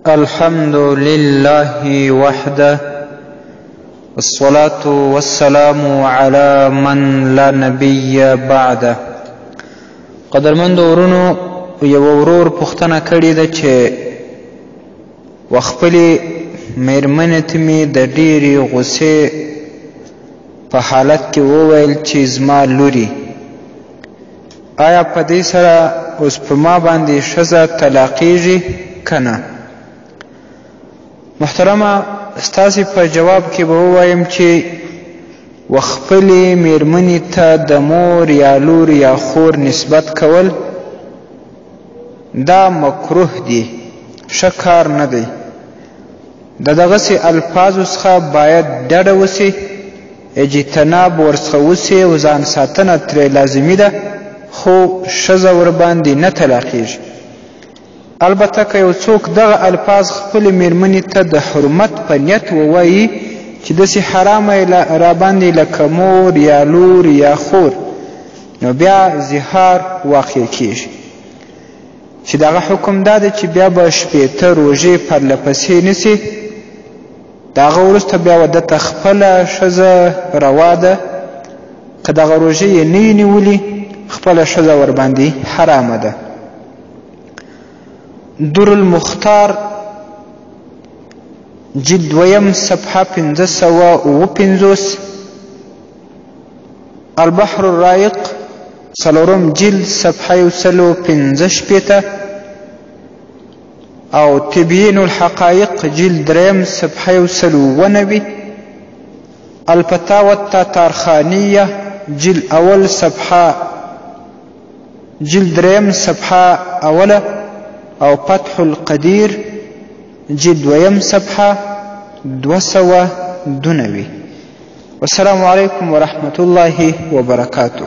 الحمد لله وحده، والصلاة والسلام على من لا نبي بعده. قدرمندو ورونو، یو ورور پوښتنه کړې ده چې وخپلې میرمنې ته مې د ډېرې غوسې په حالت کې وویل چې زما لوري، آیا په دې سره اوس په ما باندې ښځه طلاقیږي که نه؟ محترمه، ستاسې په جواب کې به ووایم چې و خپلې میرمنې ته د مور یا لور یا خور نسبت کول دا مکروه دي، ښه کار نه دی. د دغسې الفاظو څخه باید ډډه وسي، اجتناب ورڅخه وسي او ځان ساتنه ترې لازمي ده، خو ښځه ورباندې نه طلاقیږي. البته که یو څوک دغه الفاظ خپلې میرمنې ته د حرمت په نیت ووایي چې داسې حرامه یې راباندې لکه مور یا لور یا خور، نو بیا ظهار واقع کیږي، چې دغه حکم دا دی چې بیا به 60 روژې پرله پسې نیسي. د هغه وروسته بیا و ده ته خپله ښځه روا ده، که دغه روژې یې نه وي نیولي خپله ښځه ورباندې حرامه ده. در المختار جلد دویم صفحه 557، البحر الرایق څلورم جلد صفحه 165، او تبیین الحقایق جلد دریم صفحه 197، الفتاوى التتارخانیه جلد اول صفحه جلد دریم صفحه اوله، او فتح القدیر جلد دویم صفحه 292. والسلام علیکم ورحمة الله وبرکاته.